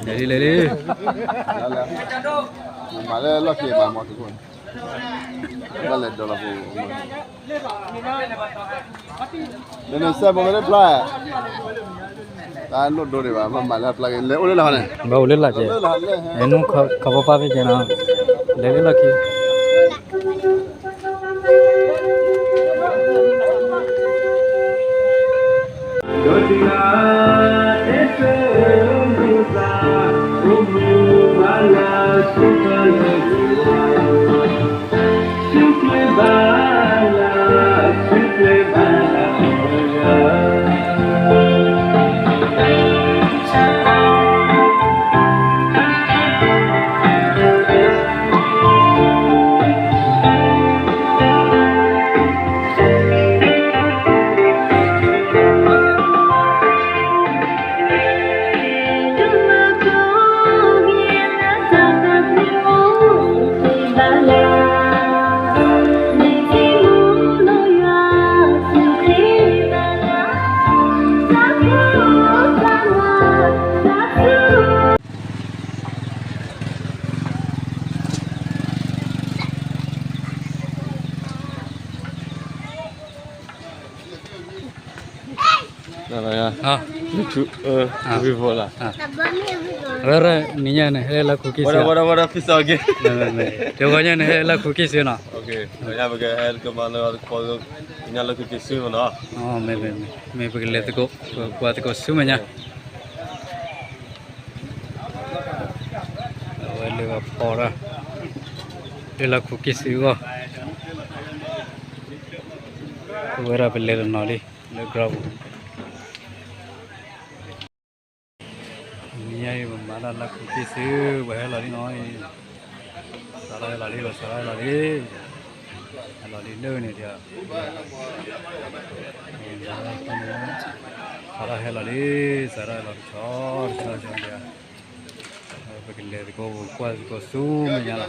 လဲၤလံ လဲၤလံ, မၤလၢလီၢ်ခံမး မီၤတကိၣ်န့ၣ်, ဘၣ်လဲၤဒိးလီၤပူၤ, နစဲးဖိကလၢဖျါ, တၢ်နိၣ်ဒိဒံးဘၣ် မၤလၢဖျါက့ၤ လဲၤအိၣ်လၢလီၤန့ၣ်, ဘၣ်အိၣ်လၢလီၤက့ၤ, အဲနုၣ်ခီဖီပၢ်ဖဲက့ၤနီၤ, လဲၤလၢလီၢ်ခံ YouTube, နံၤညါန့ၣ် ဟဲလၢလီၢ်ခူက့ၣ်စ့, တဂီၤညါန့ၣ် ဟဲလၢလီၢ်ခူက့ၣ်စ့နီၤ, မ့ၢ်ပကလဲၤသကိး ပကွၢ်သကိးဆူမဲာ်ညါ, အဝဲလၢပဖီတၢ် လၢလီၢ်ခူက့ၣ်စ့အဂီၢ်, ပဝဲဒၣ်ပလဲၤတနီၤလံ လၢ ground ပူၤ နံၤညါအံၤ ပမၤတၢ်လၢလီၢ်ခူက့ၣ်စ့ ပဟဲလီၤလံနီၤအံၤ, စးထီၣ်ဟဲလီၤလံ စးထီၣ်ဟဲလီၤလံ, ဟဲလီၤလံလၢန့ၣ်ဒီး, စးထီၣ်ဟဲလီၤလံ, စးထီၣ်ဟဲလီၤတဆီတဆီတဆီဒီး, ပကလဲၤသကိး ပကွၢ်သကိးဆူမဲာ်ညါလီ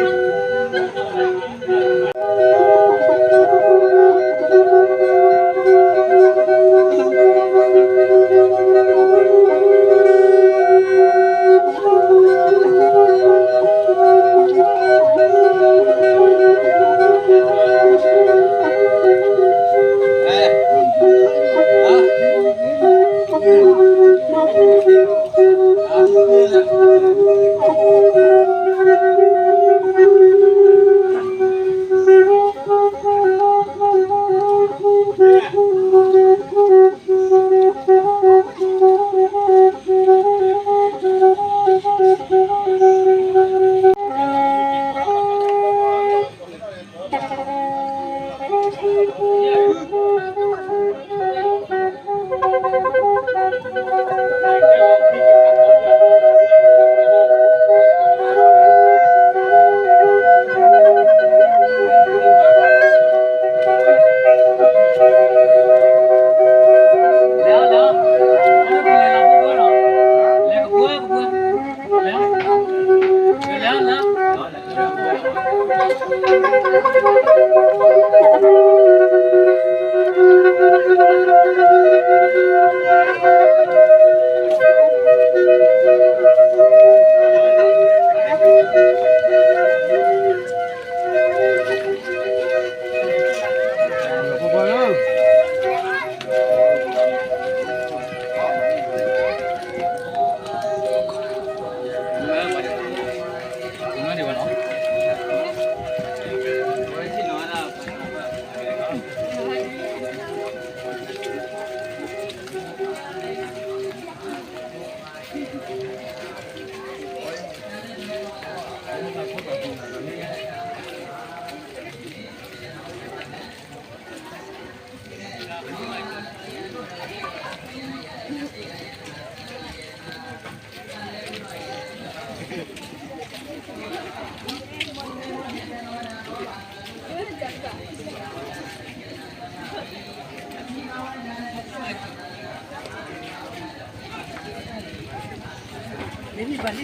ၤ. Hello.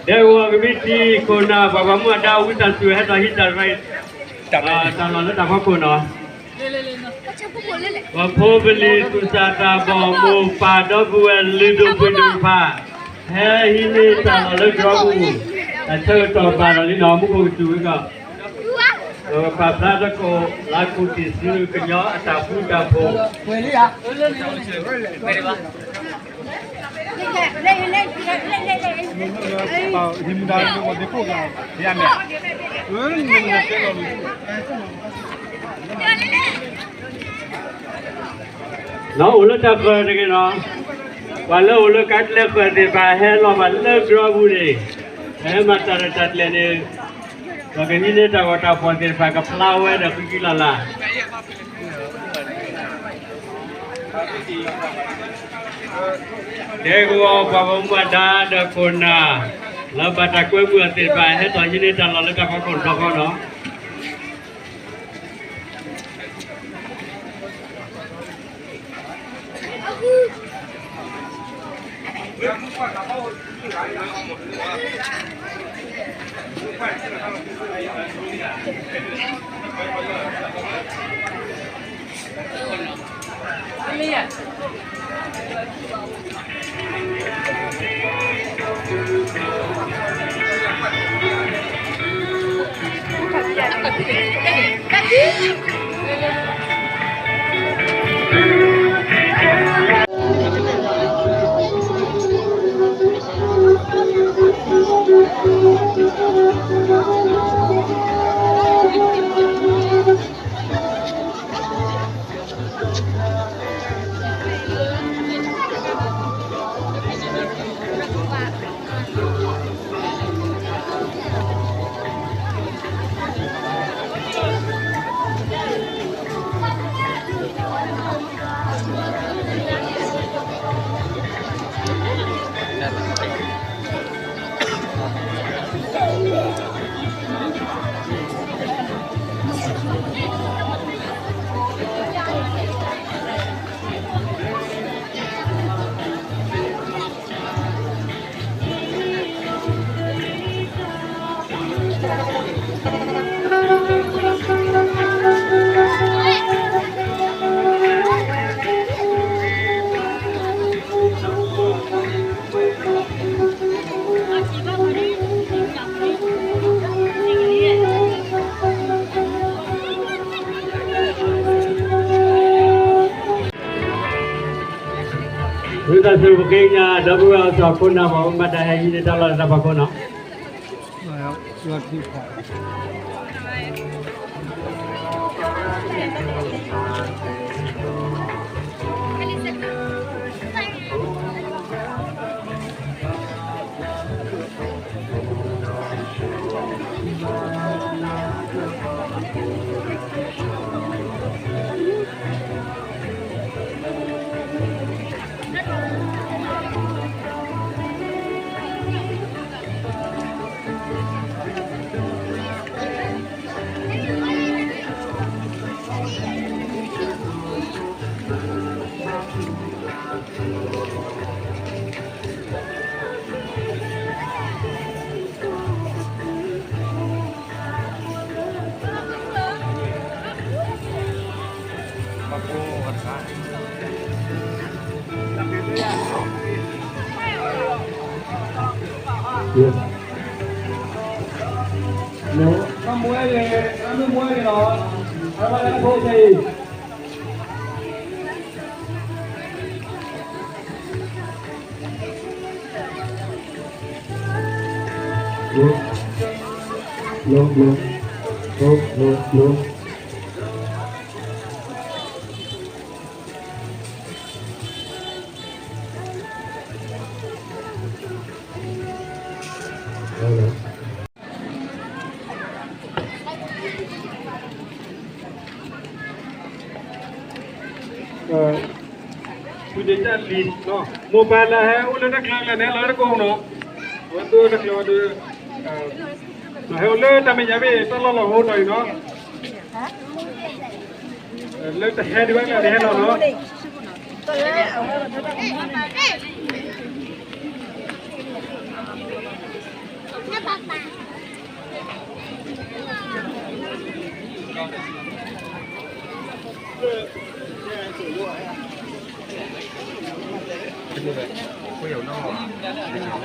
ဒဲကဝီၤကမံးတံာ်ခိၣ်နၢ် ပှၤဘၣ်မူဘၣ်ဒါ ဝံသးစူၤ ဟဲထီၣ်ဟံးတၢ်ရၢ တၢ်လီၢ်လၢတၢ်ဖီခိၣ်နီၤ. ပဖိပလံၤ သူၣ်စၢ်သးဘီၣ် မိၢ်ပၢ် ဒီပုၢ်ဝဲၢ်လုၢ်ဒိၣ်ပှ့ၤဒိၣ်တဖၣ် ဟဲဟံးန့ၢ်တၢ်လီၢ်လၢဒြီပူၤ တၢ်ဆၢကတီၢ်ဘၣ်ဒီးလံနီၤ မူခိၣ်ကစူၢ်ဝဲကီး ပပာ်ဖျါသကိး လၢကူၣ်တံၢ်စုကညီၤ အတၢ်ဃူတၢ်ဖိး နီၤ အိၣ်လၢတၢ်ဃၢၤတဂ့ၤနီၤ, ပှၤလၢအိၣ်လၢကါကျဲဃၢၤသ့ၣ်တဖၣ် ဟဲလီၤဘၣ်လၢဒြီပူၤန့ၣ်, ဟဲမၤတၢ်ရဲၣ်တၢ်ကျဲၤန့ၣ်, ဒီးကဟံးန့ၢ်တၢ်ဂီၤတၢ်ဖီၣ်သ့ၣ်တဖၣ် ကဖျါဝဲဒီးဃံဃံလၤလၤ ဒဲကဝီၤပှၤဘၣ်မူဘၣ်ဒါဒီးခိၣ်နၢ် လၢဘၣ်တၢ်ကွဲမုာ်အီၤသ့ၣ်တဖၣ် ဟဲထီၣ်ဟံးန့ၢ်တၢ်လီၢ်လၢတၢ်ဖီခိၣ်ဒီခီနီၤ. ဝံသးစူၤပဃ့ကညး ဒီပုၢ်ဝဲၢ်အိၣ်ဆီခိၣ်နၢ် ပှၤမ့ၢ်ဘၣ်တၢ်ဟဲဟံးန့ၢ်တၢ်လီၢ်တၢ်ပာ်ခိၣ်နီၤ. ဖုဒ့တၢ်လံၤနီၤ, မိၢ်ပၢ်လၢဟဲအိၣ်လၢတၢ်ချၢလၢနဲလီၤတကိးနီၤ, အဝဲသူဝဲတၢ်ချၢဝဲဒၣ် ဟဲအိၣ်လၢတၢ်မဲာ်ညါဘ့ၣ် တၢ်လီၢ်လီၤဟိနီၤအံၤနီၤ, လၢတဟဲဒံးဘၣ်လၢတဟဲလီၤနီၤ. မုၢ်နံၤခံဆံသၢသ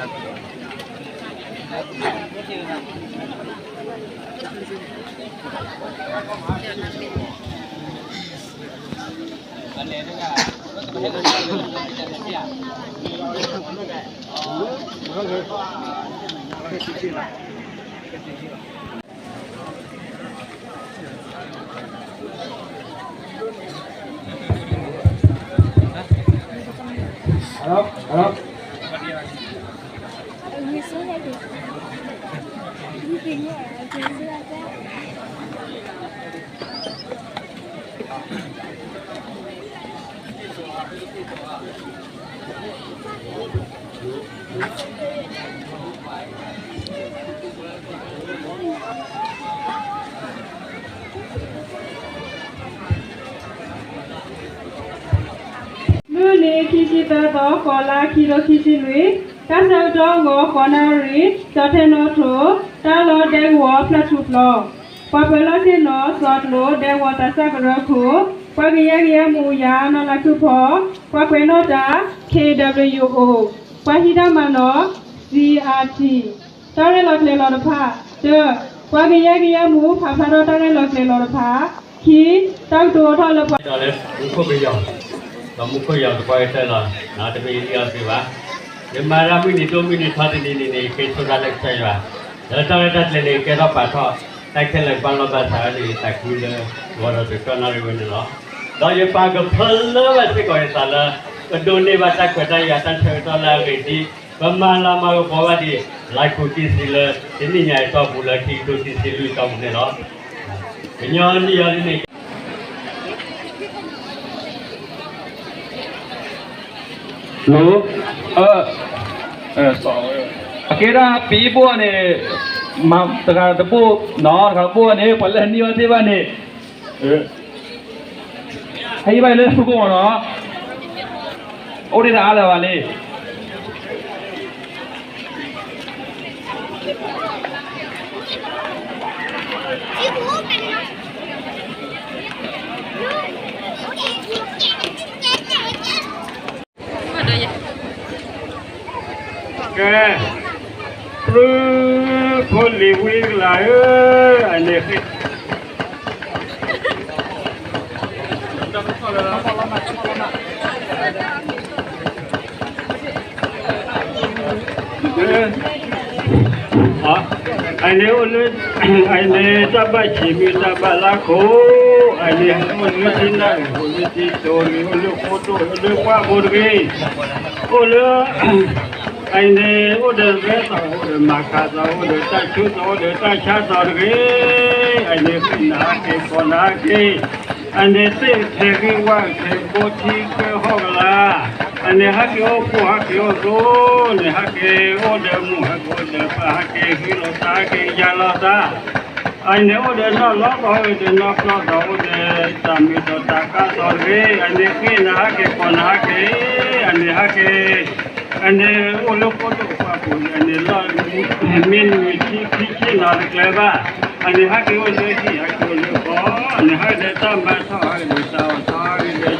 ီ ကီးလါ ခံထိခံဆံလွံၢ်, တၢ်ဆၢကတီၢ် ဂီၤဃိးနၣ်ရံၣ်, ကၠီထဲနိထူ, တၢ်လီၢ်ဒဲကဝီၤဖျၢၣ်ထူၣ်ဖျိ, ပှၤပၢၤလီၢ်ဆ့ၣ်နီၤ စီၤကျိၤ ဒဲကဝီၤသးစၢ်ကရၢခိၣ်, ပှၤကယဲၢ်ကယဲၢ်မူ ယၤနီၢ်လါခုၣ်ဖီ, ပှၤကွဲးနီၣ်တၢ် ခ့ဒၣ်ဘလယူၣ်အိၣ်, ပှၤဟံးတၢ်မၤနီၣ် သံအါထံ, တၢ်ရဲၣ်လီၤကျဲၤလီၤတဖၣ်, တၢ, ပှၤကယဲၢ်ကယဲၢ်မူ ဖးဖျါထီၣ်တၢ်ရဲၣ်လီၤကျဲၤလီၤတဖၣ်, ခံ, တၢ်ကတိၤအိၣ်ထီၣ်လၢပှၤ ဒီးလၢမူခိၣ်ကယီၤ, ဒီးမူခိၣ်ယီၤကပီၤကတၢၢ်လီၤ, တမ့ၢ်လံအီၤသ့ဘၣ်, ယမၤတၢ်မုၢ်နံၤဒိၣ်မုၢ်နံၤထီတနံၤန့ၣ်န့ၣ် ယဃ့ဆိတၢ်လၢကစၢ်ယွၤ, ဒီးတၢ်ရဲၣ်တၢ်ကျဲၤန့ၣ် ကဲထီၣ်ပာ်ထီၣ်, တၢ်ခဲလၢာ်ဘၣ်လီၢ်ဘၣ်စးဝဲန့ၣ် ယသးခုလၢ ဂီၤဒီးတကတီၢ်နၣ်ရံၣ်ဝဲန့ၣ်လီၤ. ဒီးယပာ်ကဖၢလၢဘၣ်စ့ၢ်ကီးယသးလၢ ပဒိးန့ၢ်ဘၣ်တၢ်ခွဲးတၢ်ယာ်တၢ်ဆၢကတီၢ်လၢအဂ့ၤဒ် ပမၤလၤမၤကပီၤဘၣ်ဒံး လါခူးခံဆံလၢ တနံၣ်ညါအတီၢ်ပူၤလၢ ခံကထိခံဆံလွံၢ်အတီၢ်ပူၤန့ၣ်လီၤ. ကညီနံၣ်ယီၤဒ်န့ၣ် လိၤ, အကဲဒၣ်ပံဘိၣ်န့ၣ်, တဂၤတဘိၣ်နီၤ, တဂၤတဘိၣ်န့ၣ် ပှၤလၢနံၣ်ယီၤသ့ၣ်တဖၣ်န့ၣ်, ဟဲယံၤဘၣ်လၢဆူကိၣ်မနီၤ, အိၣ်ဒံးတအါလၢၤဘၣ်လံ. ဖဲ ပြူ ဖိလံၤဝံကလၤဧၢ, အန့ၣ်ဃ့ အန့ၣ်အိၣ်လၢ အန့ၣ်တၢ်ဘၣ်ဆံးမ့ၢ်တၢ်ဘၣ်လၢခိၣ်, အန့ၣ်အိၣ်လၢထံနၢ်ရံၣ် အိၣ်လၢထံတိၤရံၣ် အိၣ်လၢဃိတိၣ် အိၣ်လၢပှၢ်ဘိတဂ့ၤ, အိၣ်လၢ အန့ၣ်အိၣ်ဒီးရဲၣ်သီး အိၣ်ဒီးမၤခးသီး အိၣ်ဒီးတၢ်ဆိၣ်သီး အိၣ်ဒီးတၢ်ဆါသီးတဂ့ၤ, အန့ၣ်ဃ့နၤဟဲက့ၤကီးနၤဟဲက့ၤ, အန့ၣ်သ့ၣ်ထဲးဂံၢ်ဝၣ် ထဲးဘိထံကၢဟီၣ်ကလၤ, အန့ၣ်ဟဲက့ၤအိၣ်ဖှိၣ် ဟဲက့ၤအိၣ်သိ, န့ၣ်ဟဲက့ၤအိၣ်ဒီးမိၢ် ဟဲက့ၤအိၣ်ဒီးပၢ် ဟဲက့ၤဟံးလိာ်သး ဟဲက့ၤယၤလိာ်သး, အန့ၣ်အိၣ်ဒီးနီၢ်လီၤသီး အိၣ်ဒီးနီၢ်ပျီသီး အိၣ်ဒီးတၢ်မ့ၢ်သီးတၢ်ကါသီးတဂ့ၤ, အန့ၣ်ဃ့နၤဟဲက့ၤကီးနၤဟဲက့ၤ, အန့ၣ်ဟဲက့ၤ အန့ၣ်အိၣ်လၢဃိတိၣ်ပှၢ်ပူၤ အန့ၣ်လီၤ မ့ၢ်နုာ်ဆံခံဆံနီၤတကျဲဘၣ်, အန့ၣ်ဟဲက့ၤအိၣ်လၢဟံၣ် ဟဲက့ၤအိၣ်လၢဃီ, အန့ၣ်ဟဲက့ၤဒီးတၢ်မၤထီၣ် ဟဲက့ၤဒီးတၢ်အီၣ်ထီၣ် ဟဲက့ၤဒီးကၠိ ဟဲက့ၤဒီးကမီၤ, ဟဲက့ၤဒီးတၢ်လဲ ဟဲက့ၤဒီးတၢ်ပှဲၤ ဟဲက့ၤဒီး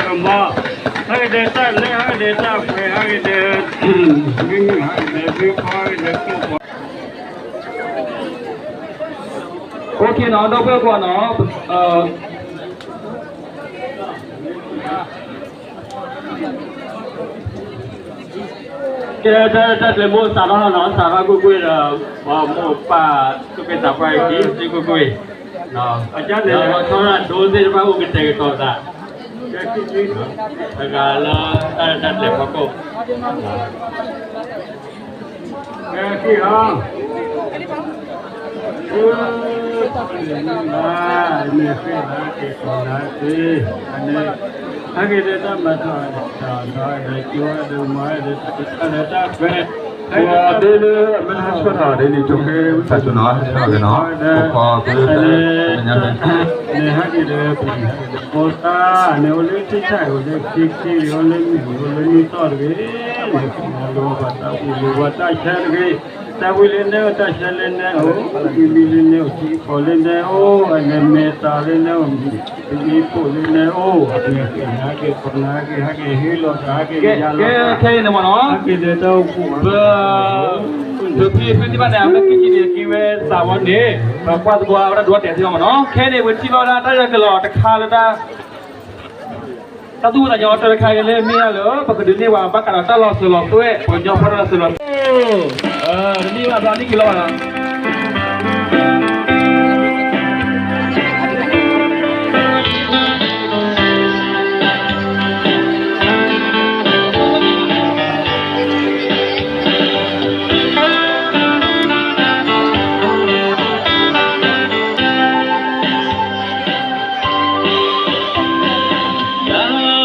မုၢ်မုၢ် ဟဲက့ၤဒီးမုၢ်ခီ ဟဲက့ၤဒီးကျိၣ်ပှီၤ OK နီၤ ဒီပုၢ်ဝဲၢ်ကိးဂၤနီၤ, ကဲ တၢ် တၢ်ကျဲၤမိၢ်စးထီၣ်နီၤ စးထီၣ်ကွ့ၢ်ကွ့ၢ်ဒီး မိၢ်ပၢ် သူၣ်က့သးပှၢ်အံၤ သ့ကွ့ၢ်ကွ့ၢ်, ဒီးလီၤဆီဒၣ်ဒိသ့ၣ်တဖၣ်အိၣ်ကတဲာ်ကတီၤသး, တဂၤလၢ တၢ် တၢ်ကျဲၤဖီခိၣ် ကဲ က့ၤလီၤ, မ့ၢ်ဃ့လၢက့ၤကီးလၢက့ၤ, အန့ၣ် ဟဲက့ၤဒီးတၢ်မၤထီၣ် တၢ်ဒီးကၠိဒီးမၤဒီးတၢ်ဒီးတၢ်ခွဲ, ဟဲက့ၤဒ်လၢအမ့ၢ်ဟဲဆှၢထီၣ်ဒ်န့ၣ် ကၠိဃ့ဝံသးစူၤနီၤ ဟဲဆှၢထီၣ်က့ၤနီၤ, ပခီက့ၤတၢ်ညါန့ၣ် န့ၣ်ဟဲက့ၤဒီး ပှၤန့ၣ် အိၣ်လၢထံဆၣ် အိၣ်လၢခံခံ အိၣ်လၢမုၢ် အိၣ်လၢနံၣ်သီၣ်တဂ့ၤ, န့ၣ် ပှၤတၢ်ဝံၤလိာ်ပှၤတၢ်ဆၢတဂ့ၤ, တၢ်ဝံၤလၢနဲအိၣ် တၢ်ဆၢလၢနဲအိၣ်, တၢ်ဝံၤလၢနဲအိၣ် ထံကီၢ်လၢနဲအိၣ်, အန့ၣ်မဲာ်သၣ်လၢနဲအိၣ်, ပမ့ၢ်ပိာ်လၢနဲအိၣ်, အန့ၣ်ဟဲက့ၤ ဟဲက့ၤ ဟဲက့ၤ ဟဲက့ၤဟ့ၣ်လီၤသး ဟဲက့ၤယၤလီၤသး, ခဲအံၤန့ၣ်မ့ၢ်နီၤ, ဟဲက့ၤဒီးတၢ်အိၣ်ဖှိၣ်ဘၣ် ပဖံဖုသ့ၣ်တဖၣ်န့ၣ် အမ့ၢ်ကံၣ်ကံၣ်န့ၣ် က့ၤဝဲသးဝီန့ၣ် ပကွၢ်သကိးဝဲဒၣ်ဒိတဲာ်သ့ၣ်မ့ၢ်နီၤ, ခဲန့ၣ် ပထံၣ်ဘၣ်ဝဲဒၣ်တၢ်ရဲၣ်ကလီၤတခါလၢတၢ် တၢ်သူၣ်ဖှံသးညီတၢ်တခါအံၤလၢမ့ၢ်ဒၣ်လၢ ပကဒုးန့ၢ်ဘၣ်ဘၣ်ဃးဒီးတၢ်လီၤစၢၤလီၤသွဲၣ် ပှၤကညီဖိတၢ်လီၤစၢၤလီၤသွဲၣ်, တမ့ၢ်ဘၣ်ဘျီန့ၣ်က့ၤလီၤဘၣ်နီၤ ဖိသၣ်ဒိၣ်ထီၣ်ဝံသးစူၤ တၢ်သူၣ်လီၤ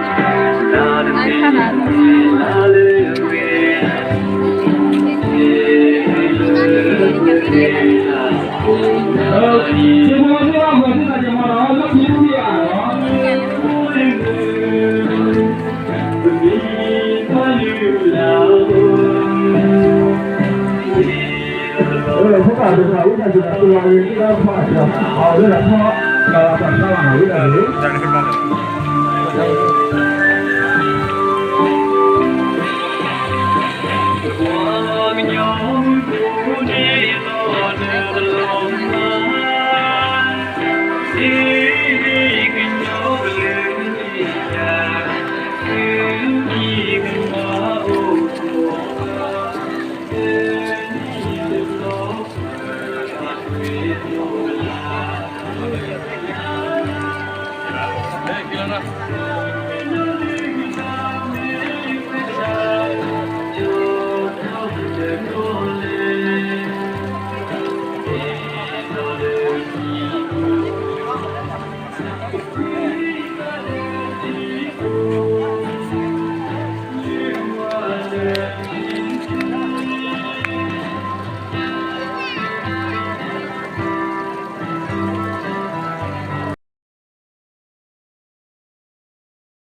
ဝံၤ တၢ်ဖီၣ်အစှၤ အဝဲဒၣ်ဖီၣ် တၢ်လီၤပာ်ဆါလီၤနၤဝံသးစူၤ